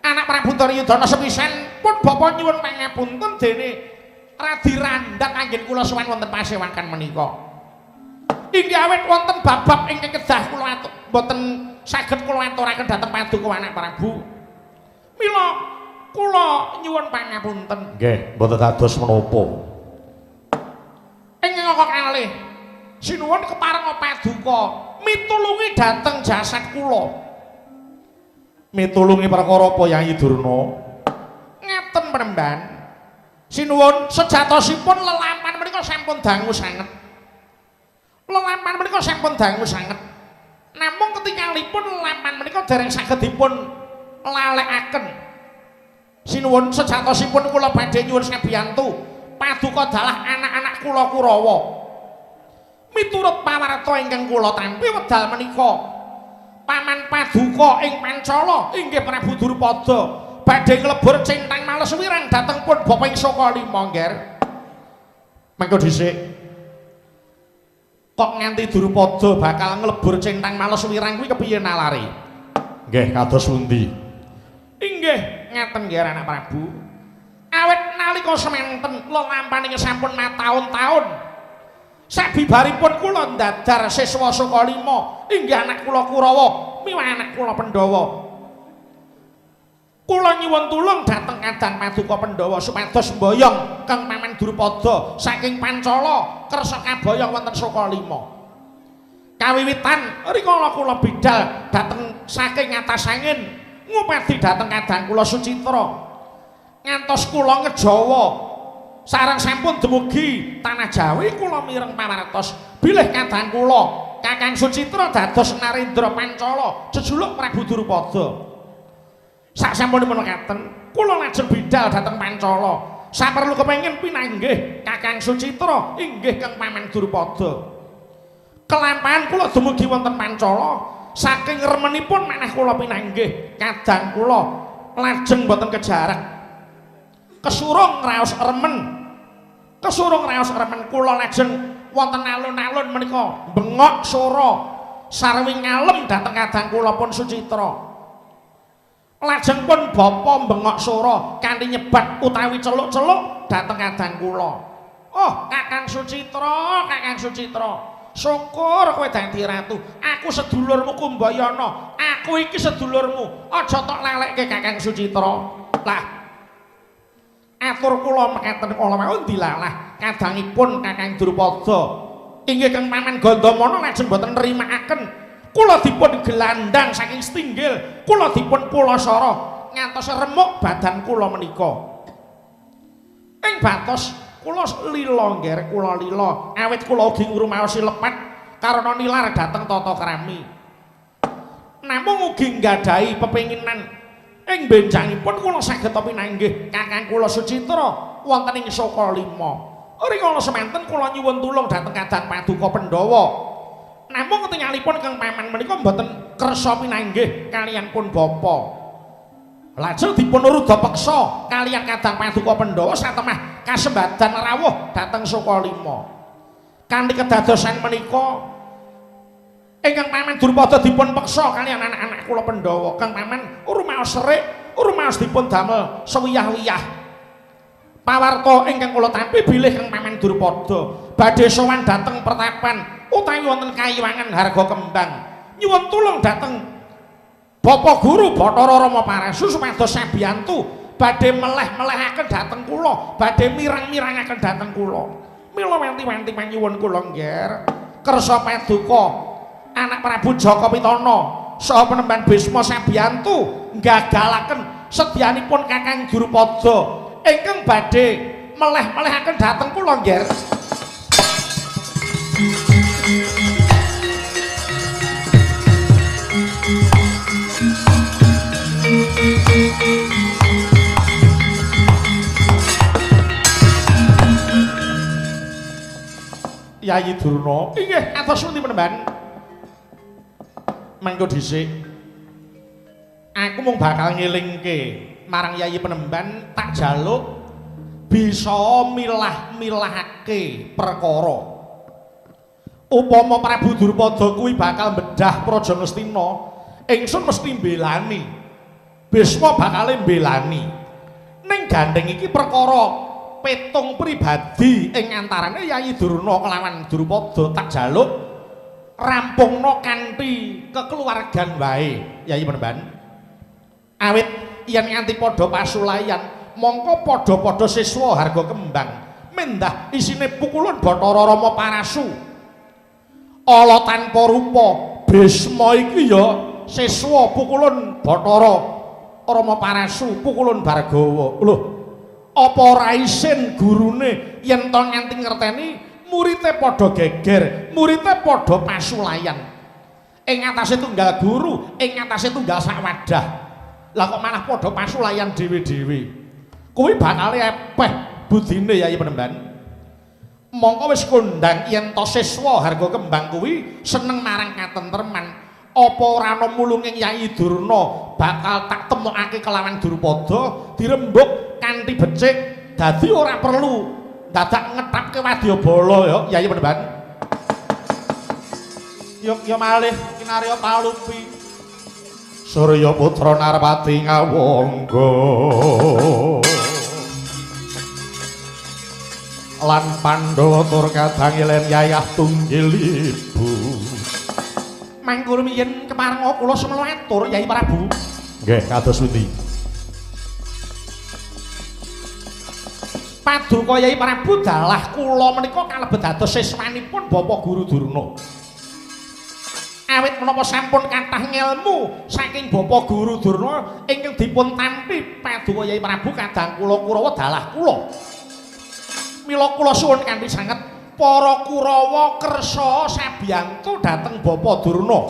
anak Prabu Duryudana sepisan pun bapa nyuwun pangapunten dene radi randhat anggen kula sowan wonten pasewakan menika. Inggih awit wonten bab-bab ingkang kedah kula atur mboten saged kula aturaken dhateng paduka anak Prabu. Mila kula nyuwun pangapunten. Nggih, mboten dados menapa. Ingkang angka kalih sinuwun keparenga paduka mitulungi dhateng jasad kula. Mitulungi perkara apa Yayi Durna? Ngaten penemban. Sinuwun sejatosipun lelampan menika sampun dangu sanget. Lelampan menika sampun dangu sanget. Namung ketingalipun lelampan menika dereng saged dipun lalekaken. Sinuwun sejatosipun kula badhe nyuwun sabiyantu paduka dalah anak-anak kula Kurawa. Miturut pawarta ingkang kula tampi wedal menika paman paduka ing Pancala inggih Prabu Drupada badhe nglebur centang males wirang dhateng pun bapa ing Saka Lima ngger. Mengko dhisik kok nganti Drupada bakal nglebur centang males wirang kuwi kepiye nalare? Nggih kados pundi? Inggih ngaten nggih anak Prabu. Awit nalika semanten lelampane sampun mataun-taun. Sabibaripun kula ndadar siswa Saka Lima inggih anak kula Kurawa miwah anak kula Pandhawa. Kula nyuwun tulung dhateng kadang paduka Pandhawa supados mboyong kang paman Drupada saking Pancala kersa kaboyong wonten Saka Lima. Kawiwitan rikala kula bidal dhateng saking atas angin ngupadi dhateng kadang kula Sucitra ngantos kula ngejawa Sareng sampun dumugi tanah Jawi kula mireng pawartos bilih kadang kula Kakang Sucitra dados Narendra Pancala jejuluk Prabu Drupada. Sak sampunipun mekaten kula lajeng bidal dhateng Pancala. Saperlu kepengin pinanggih Kakang Sucitra inggih Kang Paman Drupada. Kelampahan kula dumugi wonten Pancala saking remenipun manah kula pinanggih kadang kula lajeng boten kejarek. Kesurung raos remen. Kesurung raos remen kula lajeng wonten alun-alun menika bengok sora sarwi ngalem dhateng kadang kula pun Sucitra. Lajeng pun bapa bengok sora kanthi nyebat utawi celuk-celuk dhateng kadang kula. Oh, Kakang Sucitra, Kakang Sucitra. Syukur kowe dadi ratu. Aku sedulurmu Kumbayana. Aku iki sedulurmu. Aja tok lalekke Kakang Sucitra. Lah, atur kula mekaten kala wau dilalah kadangipun Kakang Drupada. Inggih Kang Paman Gandamana lajeng boten nrimakaken. Kula dipun gelandang saking setinggil, kula dipun pulasara ngantos remuk badan kula menika. Ing batos kula lila ngger, kula lila awit kula ugi ngrumaosi lepat karana nilar dhateng tata krami. Namung ugi nggadahi pepenginan ing benjangipun kula saged pinanggih Kakang kula Sucitra wonten ing Saka Lima. Rikala semanten kula nyuwun tulung dhateng kadang Paduka Pandhawa. Namung ketingalipun Kang Paman menika mboten kersa pinanggih kaliyan pun bapa. Lajeng dipun ruda peksa kaliyan kadang Paduka Pandhawa satemah kasembadan rawuh dhateng Saka Lima. Kanthi kedadosan menika ingkang Paman Drupada dipun peksa kaliyan anak-anak kula Pandhawa. Kang Paman rumaos serik, rumaos dipun damel sewiyah-wiyah. Pawarta ingkang kula tampi bilih Kang Paman Drupada badhe sowan dhateng pertapan utawi wonten kayiwangan Harga Kembang. Nyuwun tulung dhateng Bapak Guru Bathara Rama Parasu supados sabiyantu badhe meleh-melehaken dhateng kula, badhe mirang-mirangaken dhateng kula. Mila wanti-wanti panyuwun kula ngger kersa paduka anak Prabu Jaka Pitana saha penemban Bisma sabiyantu nggagalaken sedyanipun Kakang Drupada ingkang badhe meleh-melehaken dhateng kula ngger. Yayi Durna, inggih atos pundi penemban? Mangko dhisik. Aku mung bakal ngelingke marang Yayi Penemban tak jaluk bisa milah-milahake perkara. Upama Prabu Drupada kuwi bakal bedah Praja Ngastina, ingsun mesti mbelani. Bisma bakale mbelani. Ning gandeng iki perkara petung pribadi ing antarane Yayi Durna kelawan Drupada tak jaluk rampungno kanthi kekeluargan wae Yayi Penemban. Awit yen nganti padha pasulayan mongko padha-padha siswa Harga Kembang mendah isine pukulun Bathara Rama Parasu. Ala tanpa rupa Bisma iki ya siswa pukulun Bathara Rama Parasu pukulun Bargawa. Lho, apa ora isin gurune yen to nganti ngerteni murite padha geger, murite padha pasulayan. Ing atase tunggal guru, ing atase tunggal sak wadah. Lah kok malah padha pasulayan dhewe-dhewe. Kuwi bakale epeh budine Yayi Penemban. Mongko wis kondang yen to siswa Harga Kembang kuwi seneng marang katentreman. Apa ora ana mulunging Yayi Durna bakal tak temokake kelawan Drupada dirembug kanthi becik dadi ora perlu dadak ngetapke wadyabala ya Yayi Penemban. Yogya malih kinarya palupi Surya Putra Narpati ngawangga lan Pandhawa tur kadang ilen yayah tunggil ibu. Mangko rumiyin keparenga kula semelo atur Yayi Prabu. Nggih, kados pundi? Paduka Yayi Prabu dalah kula menika kalebet dados siswanipun Bapak Guru Durna. Awit menapa sampun kathah ngelmu saking Bapak Guru Durna ingkang dipun tampi paduka Yayi Prabu kadang kula Kurawa dalah kula. Mila kula suwun kanthi sanget para Kurawa kersa sabiyantu dhateng Bapa Durna.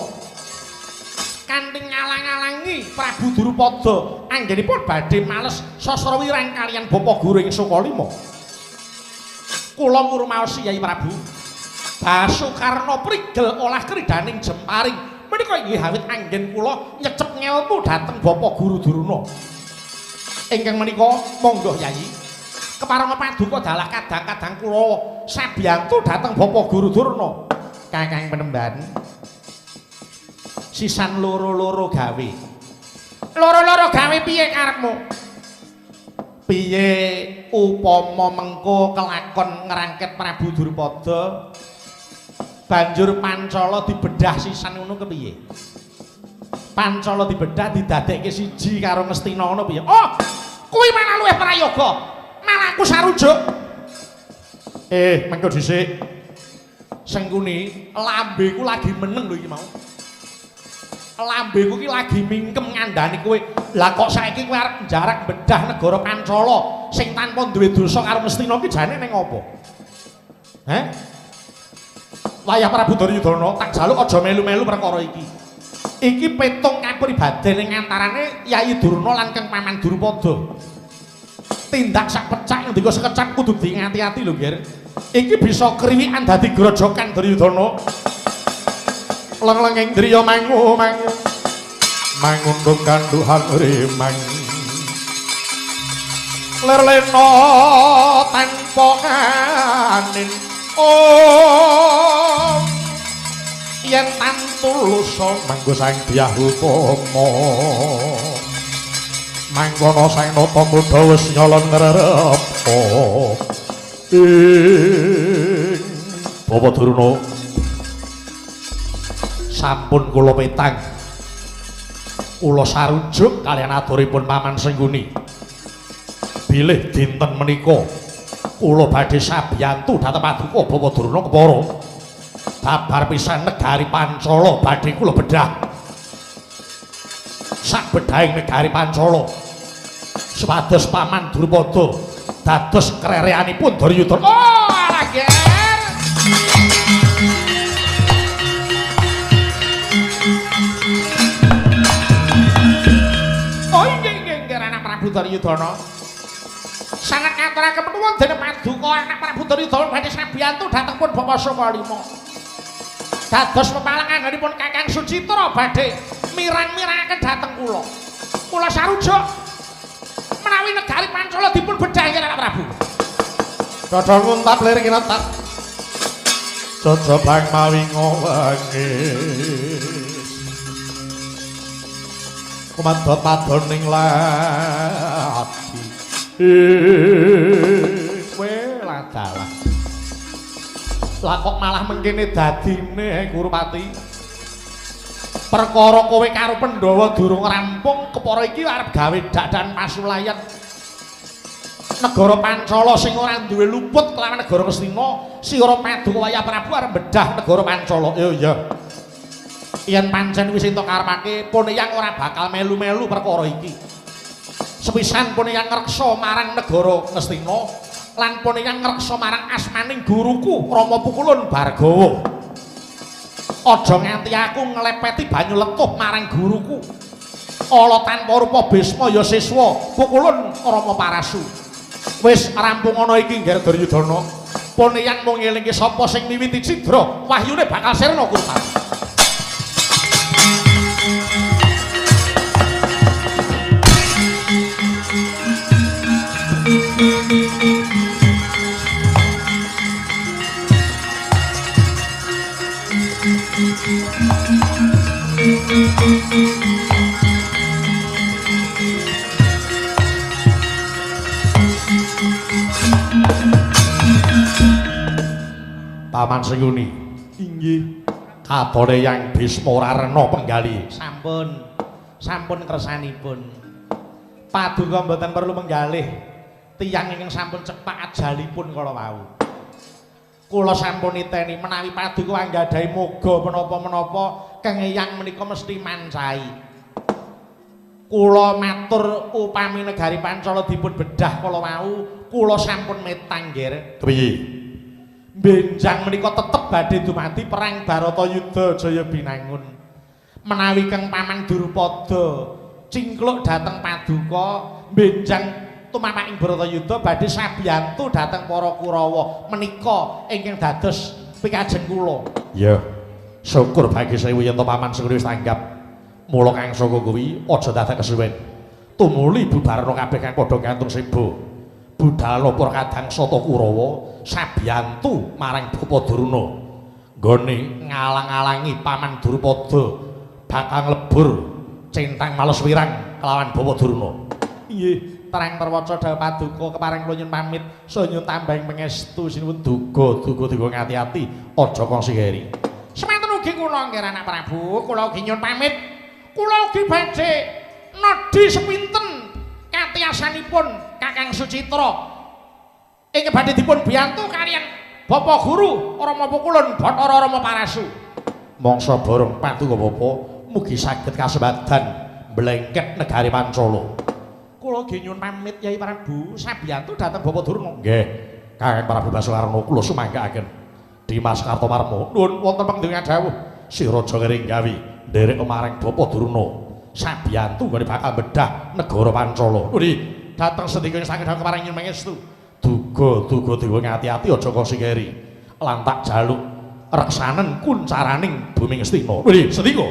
Kanthi ngalang-alangi Prabu Drupada anggenipun badhe males sasra wirang kaliyan Bapa Guru ing Sukalima. Kula ngrumaosi Yai Prabu Basukarna prigel olah kridaning jemparing menika inggih awit anggen kula nyecep ngelmu dhateng Bapa Guru Durna. Ingkang menika monggo Yai kepareng paduka dalah kadang-kadang kula sabiyantu dhateng Bapa Guru Durna. Kakang Penemban sisan loro-loro gawe. Loro-loro gawe piye karepmu? Piye upama mengko kelakon ngrangket Prabu Drupada banjur Pancala dibedah sisan ngono kepiye? Pancala dibedah didadekke siji karo Ngastina ngono piye? Oh, kuwi malah luwih prayoga. Malah aku sarujuk. Mengko dhisik. Sengkuni, lambeku lagi meneng lho iki mau. Lambeku iki lagi mingkem ngandani kowe. Lah kok saiki kowe arep njarak bedah negara Pancala sing tanpa duwe dosa karo Ngastina iki jane ning apa? Heh? Wayah Prabu Duryudana tak jaluk aja melu-melu perkara iki. Iki petung kapribaden ing antarane Yayi Durna lan Kang Paman Drupada. Tindak sak pecak ngendika sekecap kudu diingati-ati lho, Ger. Iki bisa kriwikan dadi grojokan Duryudana. Leng-lenging driya mangu mangu mangundung kanduhan rimang lerlena tanpa kanin. Oh, yen tantulus manggo Sang Dyah Utama mangkono Sang Nata Muda wis nyolon ngrerepa ing Bapa Durna. Sampun kula petang kula sarujuk kaliyan aturipun Paman Sengkuni bilih dinten menika kula badhe sabiyantu dhateng paduka Bapa Durna kepara babar pisan negari Pancala badhe kula bedah. Sak bedahing negari Pancala supados Paman Drupada dados krereanipun Duryudana. Oh, alah ger. Oh inggih inggih inggih anak Prabu Duryudana. Sangat ngaturaken nuwun dene paduka anak Prabu Duryudana badhe sabiyantu dhateng pun Bapa Sukalima. Dados pepalang anggenipun Kakang Sucitra badhe mirang-mirangaken dhateng kula. Kula sarujuk menawi negari Pancala dipun bedhah inggih anak Prabu. Dodol nguntap lirik kinatap. Jajabang mawi ngowangis. Kumadot padon ning lathi. Kowe ladalah. Lah kok malah mengkene dadine Kurupati. Perkara kowe karo Pandhawa durung rampung, kepara iki arep gawe dadan pasulayan. Negara Pancala sing ora duwe luput kelawan negara Ngastina, sira paduka Wayah Prabu arep bedah negara Pancala. Ya iya. Yen pancen wis entuk karepake, Poneyang ora bakal melu-melu perkara iki. Sepisan Poneyang ngreksa marang negara Ngastina lan Poneyang ngreksa marang asmaning guruku Rama Pukulun Bhargawa. Aja nganti aku nglepeti banyu letuh marang guruku. Ala tanpa rupa Bisma ya siswa Pukulun Rama Parasu. Wis rampung ana iki Ngger Duryudana. Poneyang mung ngelingke sapa sing miwiti cidra, wahyune bakal sirna Kurupati. Paman Sengkuni inggih katone Yang Bisma ora rena penggali. Sampun, sampun kersanipun. Paduka mboten perlu menggalih tiyang ingkang sampun cepak ajalipun kala wau. Kula sampun niteni menawi paduka anggadhahi moga menapa-menapa kengeyang menika mesti mancai. Kula matur upami negari Pancala dipun bedah kala wau, Kula sampun metang, Nger. Kepiye? Benjang menika tetep badhe dumadi perang Baratayuda Jaya Binangun. Menawi Kang Paman Drupada cingkluk dhateng paduka, benjang tumapak ing Baratayuda badhe sabiyantu dhateng para Kurawa menika ingkang dados pikajeng kula. Iya. Syukur bagi sewu yen to Paman Sengkuni wis tanggap. Mula Kang Saka kuwi aja dadak kesuwen. Tumuli bubarna kabeh kang padha gantung seba. Budal para kadang sata Kurawa sabiyantu marang Bapa Durna. Nggone ngalang-alangi Paman Drupada bakal nglebur centang males wirang kelawan Bapa Durna. Inggih, terang terwaca dawuh paduka kepareng kula nyuwun pamit saha nyuwun tambahing pangestu sinuwun duga duga duga ngati-ati aja kongsi keri. Semanten ugi kula nggih Anak Prabu, kula ugi nyuwun pamit. Kula ugi badhe nedhi sepinten katiasanipun Kakang Sucitra ingkang badhe dipun biyantu kaliyan Bapak Guru Rama Pukulun Bathara Rama Parasu. Mangsa bareng paduka bapa mugi saged kasembadan mblengket negari Pancala. Kula ugi nyuwun pamit Yai Prabu sabiyantu dhateng Bapak Durna. Nggih, Kakang Prabu Basukarna kula sumanggaaken. Dimas Kartomarma nuwun wonten pangendika dawuh Si Raja Ngeringgawi nderek marang Bapak Durna sabiyantu nggone bakal bedah negara Pancala. Nggih, dhateng sendika ing saking kepareng nyuwun pangestu. Duga duga duga ngati-ati aja kongsi keri. Lantak jaluk reksanen kuncaraning bumi Ngastina. Nggih, sendika.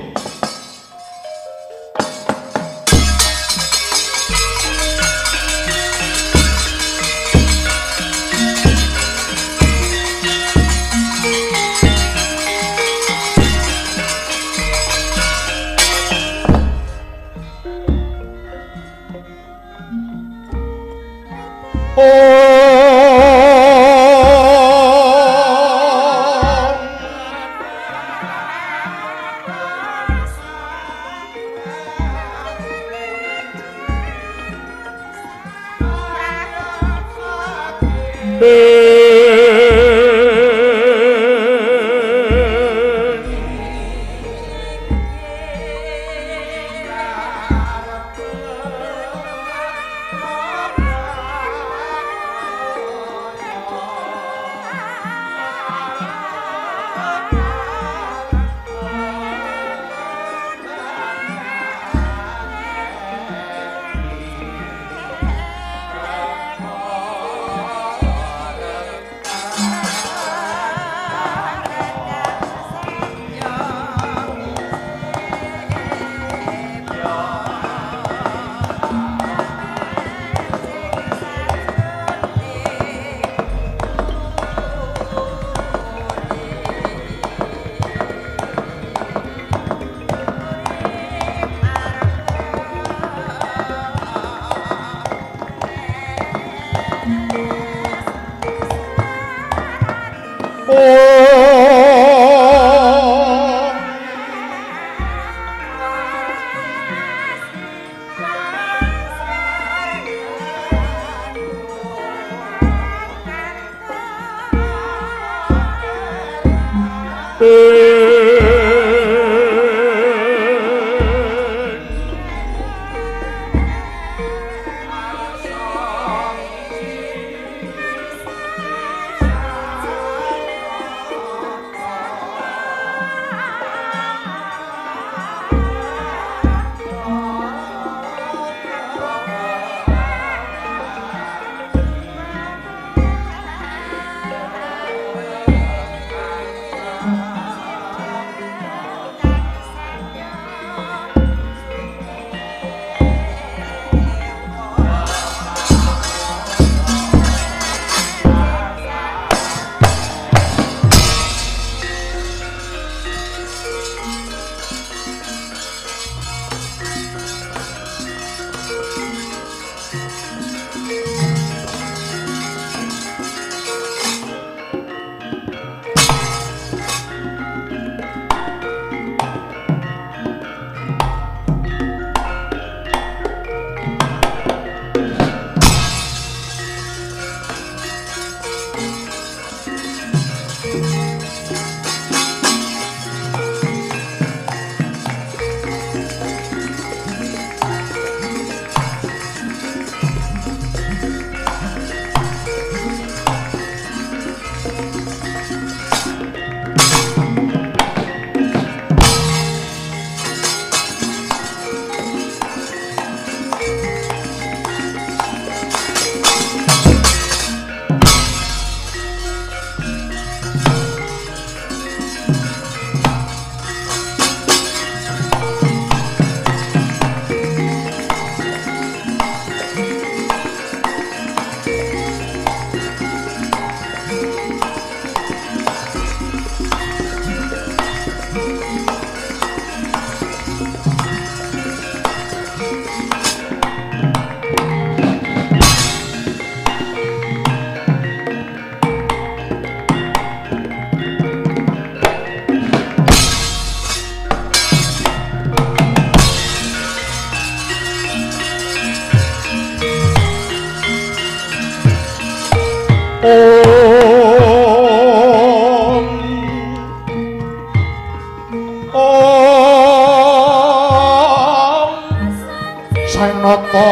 nata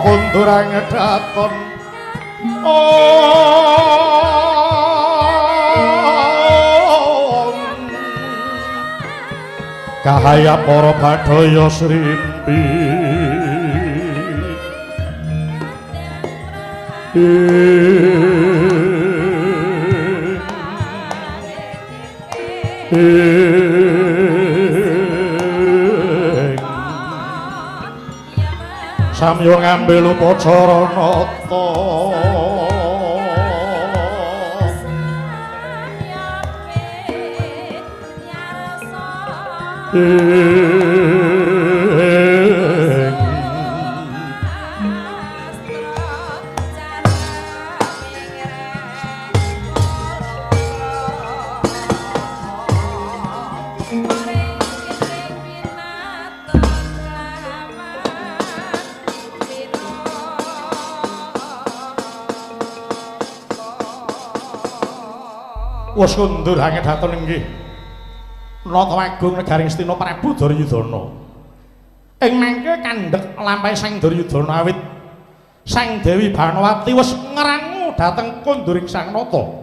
kundurang daton. Kahaya para badaya srimpi. Samya ngambil upacara nata. Wis kundur hangedaton inggih Nata Agung negaring Astina Prabu Duryudana. Ing mangke kandhek lampahe Sang Duryudana awit Sang Dewi Banowati wis ngrangu dhateng kunduring Sang Nata.